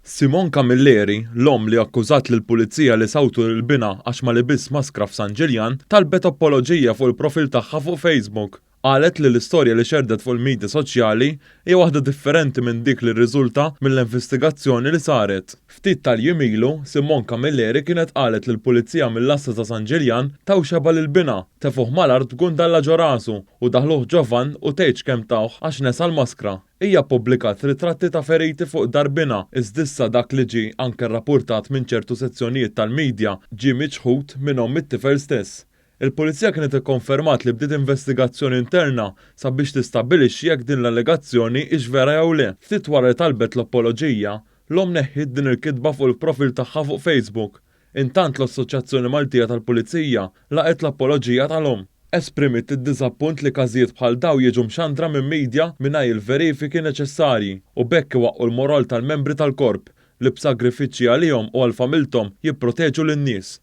Simone Camilleri, l-omm li akkużat lill-Pulizija li sawtu lil binha għax ma libisx maskra f'San Ġiljan, talbet apoloġija fuq il-profil tagħha fuq Facebook. Qalet li l-istorja li xerrdet fuq il-midja soċjali hija waħda differenti minn dik li rriżulta mill-investigazzjoni li saret. Ftit tal-jiem ilu, Simone Camilleri kienet qalet li l-Pulizija mill-Għassa ta' San Ġiljan taw xebgħa lil binha, tefgħuh mal-art b'gundalla ġo rasu u daħluh ġo vann u tgħidx kemm tawh għax nesa l-maskra. Hija ppubblikat ritratti ta' feriti fuq dar binha iżda issa dak li ġie anke rrappurtat minn ċertu sezzjonijiet tal-midja ġie miċħud minn omm it-tifel stess. Il-Pulizija kienet ikkonfermat li bdiet investigazzjoni interna sabiex tistabbilixxi jekk din l-allegazzjoni hix vera jew le. Ftit wara li talbet l-apoloġija, l-omm neħħiet din il-kitba fuq il-profil tagħha fuq Facebook. Intant l-Assoċjazzjoni Maltija tal-Pulizija laqgħet l-apoloġija tal-omm. Esprimiet id-diżappunt li każijiet bħal dawn jiġu mxandra minn media mingħajr il-verifiki neċessarji u b'hekk iwaqqgħu l-moral tal-membri tal-Korp li b'sagrifiċċji għalihom u għal familthom jipproteġu lin-nies.